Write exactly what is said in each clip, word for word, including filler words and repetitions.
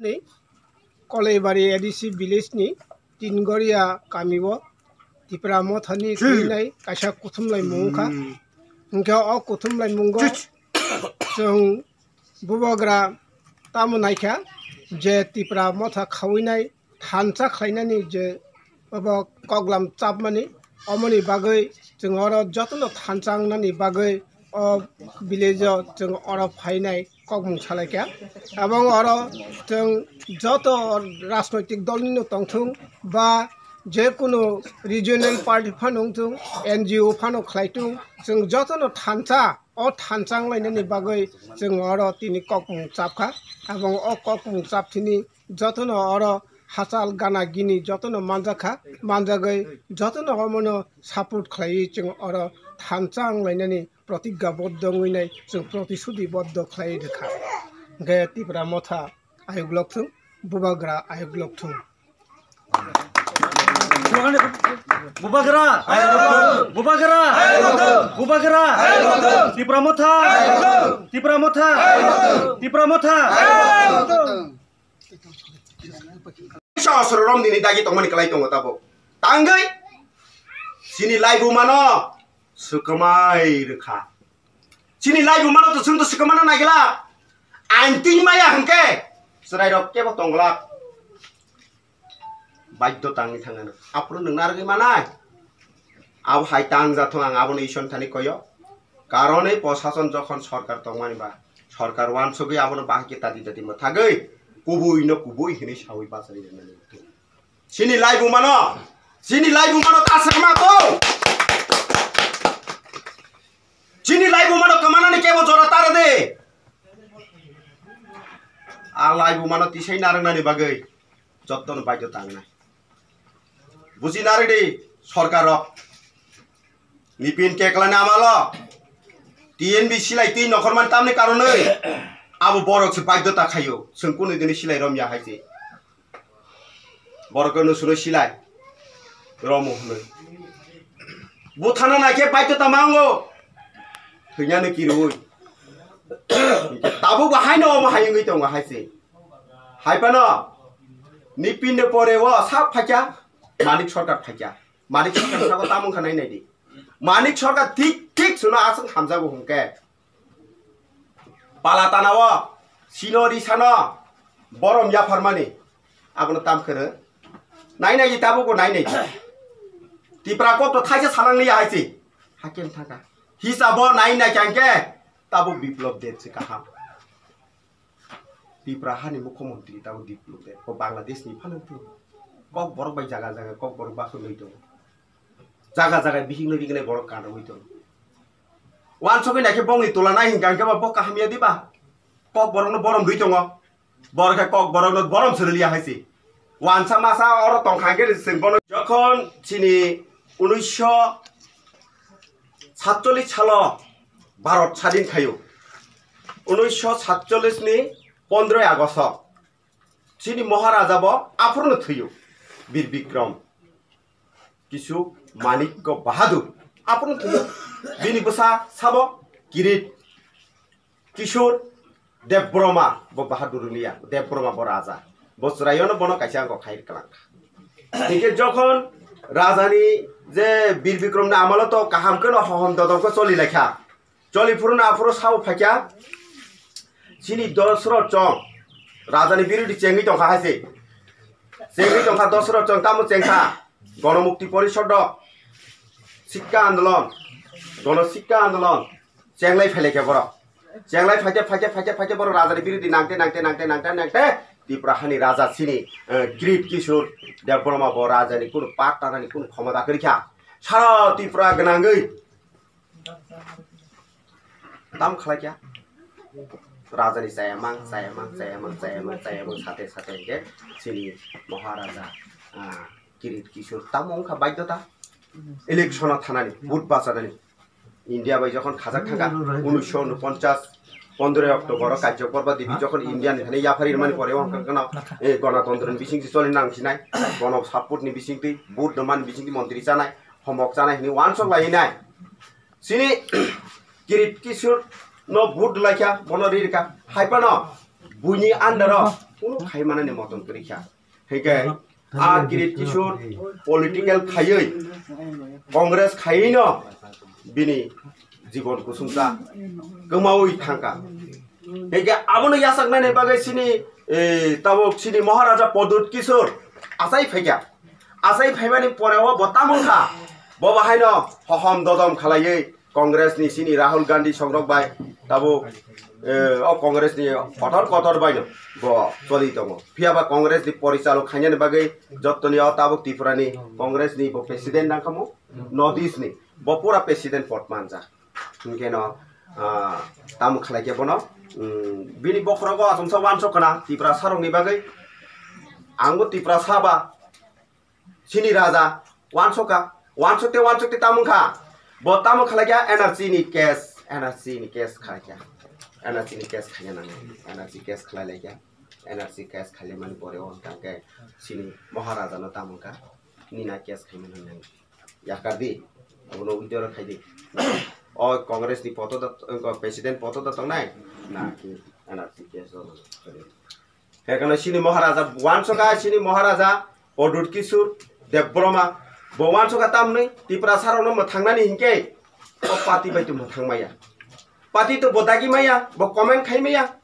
Ni Koleibari A D C village ni Tingoria kami o Tipra Motha ni Hmm. kwinai kaisa kuthumlaimung wngkha. Hmm. Hwnkhe o kuthumlaimungo Chuch. Chwng bubagra tamo naikha je Tipra Motha khawinai thansa khlainani je obo koklam chapmani, omoni bagwi chwng oro jotono thansa wngnani bagwi o village o chwng oro phainai kokmung salaikha. Abang oro chwng joto rajnoitik dol nino tongthung ba je kunu regional party phano wngthung, N G O phano khlaitung, chwng jotono thansa, o thansa wnglainani bagwi chwng oro tini kokmung chapkha. Abang o kokmung chapthini jotono oro hachal gana gini jotono manjakha, manjagwi jotono omono support khlaiwi chwng oro thansa wnglainani protigya boddo wngwi nai chwng protishuddhi boddo khlaiwi rwkha. Hwnkhe Tipra Motha ayuk lokthung, bubagra ayuk lokthung. Bubagra! Bubagra! Bubagra! Tipra Motha! Tipra Motha! Tipra Motha! Sosro rom nini dagi tongmani kwlai tongo tabo. Tangwi chini laibumano swkamai rwkha. Chini laibumano to chwng to swkamano naigila. Ain twi maya hwnkhe chwrairok kebo tongla. Baidyo tangwi thangano. Aphuru nwng narwgwi manai. Abo hai tang jathung ang abono Ishwar thani koyo. Karon ei prosason jokhon sorkar tongmani ba, sorkar wansugwi abono bahai khe tadi tadi mwthagwi kubui no kubui hinwi sawi bachai rwnani. Chini laibumano, chini laibumano ta swkma to. Chini laibumano kwmanani kebo jora tare de. A laibumano tisai narwknani bagwi jottono baidyo tangnai. Buji narwkdi sorkar rok. Nipin keklani amalo T N B silai twi nokhormani tamni karonwi abo borok se baidyo ta khaio. Chwng kunu dini silai romya hai se. Borok no suno silai romo hwnwi. Buthana naikhe baidyo ta mango. Thwinani kirui. Tabuk bo haino omo hai wngwi tongo hai se. Hai phano nipin de pore o sa phaikya, Manik Sarkar phaikya. Manik Sarkar sabo tamo wngkha nai naidi. Manik Sarkar thik thik suno aswk hamjago hwnkhe. Pala tanao, sino risano, borom yapharmani. Abono tam khe rw. Nai nai tabuk bo nai nai. Tipra kok to thaisa salang liya hai se. Hakem thaka. Hisabo nai nai kya hwnkhe tabuk Biplop Deb se kaham. Tipra hani mukhyamantri tabo Biplop Deb. Bo Bangladesh ni phano tu. Kok borok bai jaga jaga kok borok basu nui tongo. Jaga jaga bihik nui rignai borok kanrwi tongo. Wansugwi naikhe bongni tula nai hinkha hinkhe bo kaham ya diba? Kok borok no borom dui tongo. Borok khe kok borok no borom srwliya hai se. Wansa masa oro tongkha hinkhe chwng bono jokhon chini unisho satchollish salo Bharat sadin khaio. Unisho satchollish ni pondroi Agosto chini Maharaja bo aphuru no thwio. Bir Bikram Kishore Manikya Bahadur aphuru no thwio. Bini bwsa sabo Kirit Kishore Debbarma bo Bahadur liya, Debbarma bo raja. Bo chwraiyano bono kaisa angkho khair kwlangkha. Hinkhe jokhon rajani je Bir Bikramni amalo to kaham kheno hohom dodom khe choli laikha. Choli phuru no aphuru sao phaikha. Chini Dosro Chong rajani birodhi chengwi tongkha hai se. Chengwi tongkha Dosro Chong tamo chengkha. Gonomukti Porishod rok sikka andolon, gono sikka andolon chenglai phailai khe borok. Chenglai phaikhe, phaikhe, phaikhe, phaikhe borok rajani birodhi nangte, nangte, nangte, nangte, nangte Tipra hani raja chini, eh, Kirit Kishore Debbarma bo rajani kunu part tanani kunu khomota kwrwi kha. Sara Tipra gwnangwi tam khlai kha. Rajani chayamang, chayamang, chayamang, chayamang, chayamang, sate, sate hinkhe chini Maharaja, ah, Kirit Kishore tamo wngkha baidhota. Election o thanani, vote bachanani. India bai jokhon khajak thangkha, unisho unoponchas, pondroi October o Kajjo Porba Devi jokhon India ni thani yaphari rwmani pore o hwnkha kheno, eh, Ganatantro ni bisingtwi choli nang sinai, gono support ni bisingtwi, vote rwmani bisingtwi montri chanai, homok chanai hinwi uansuk lai hinai. Chini Kirit Kishore no vote laikha, bono ri rikha. Hai phano buini under o Kuno khai manani moton kwrwi kha. Hingke a Kirit Kishore political khaiwi Congress khaiwino bini jibon kusungsa kwmawi thangkha. Hingke abono yachaknani bagwi chini, eh, tabuk chini Maharaja Pradyut Kishore achai phaikha. Achai phaimani poreo bo tamo wngkha? Bo bahaino hohom dodom khalaiwi Congress ni chini Rahul Gandhi songrok bai tabuk, eh, o Congress ni kotor kotor bai no bo choli tongo. Phiya ba Congress ni porichalok khainani bagwi jottoni o tabuk Tripura ni Congress ni bo president nangkha mo, North East ni bo pura president pod manjak. Hingke no, ah, tamo khlai khe bono, mm, bini bokhorogo achomsa wansok kana Tiprasa rokni bagwi. Ang bo Tiprasa ba, chini raja, wansok ka, wansok te, wansok te tamo wngkha. Bo tamo khlai khe N R C ni case, N R C ni case khlai khe. N R C ni case khaina nango. N R C case khlai lai khe. N R C case khlai mani pore o hwnkha khe chini Maharaja no tamo wngkha. Nina case khaimani nango. Yakar di, abono withdraw khai di. O Congress ni poto da, o president poto da tongnai? Na, ki N R C case o. Hekano chini Maharaja, wansoka chini Maharaja, Pradyut Kishore Debbarma, bo wansoka tamni Tiprasa rokno mwthangnani hinkhe, o party bai to mwthang maya. Party to bo dagi maya, bo comment khai maya.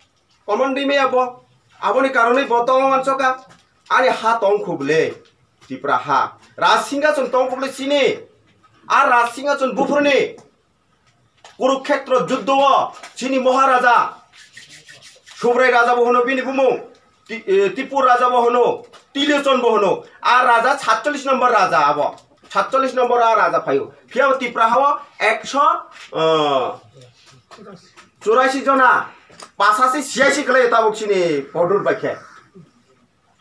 Common di maya bo. Aboni karonwi bo tong wansoka. Ani ha tong khuble. Tipra ha. Raj Singhason tong khuble chini. A Raj Singhason buphurni. Kurukhetra juddo o chini Maharaja. Subrai Raja bo hono bini bumung. Ti-, eh, Tipur Raja bo hono. Tilochon bo hono. A Raja satchollish number Raja abo. Satchollish number a Raja phaio. Phiya Tipra ha o ekso, eh, churasi jona, pasasi siyasi khlai tabuk chini Pradyut bai khe.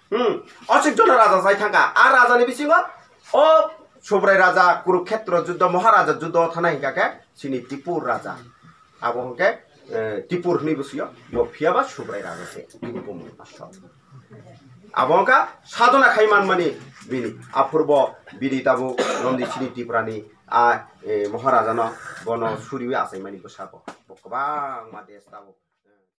Hmm, o chwng jona raja chai thangkha. A rajani bisingo o Subrai raja Kurukhetra juddo, Maharaja juddo thana hinkha khe chini Tipur raja. Abo hinkhe, eh, Tipur hwnwi bwswio, bo phiyaba Subrai raja se. Bini bumung aswk. Abo wngkha sadhona khai manmani bini. Aphurbo bini tabuk Nandi chini Tiprani a, eh, Maharajano bono suriwi achaimani bwsabo. Bo kwbangma desh tabuk.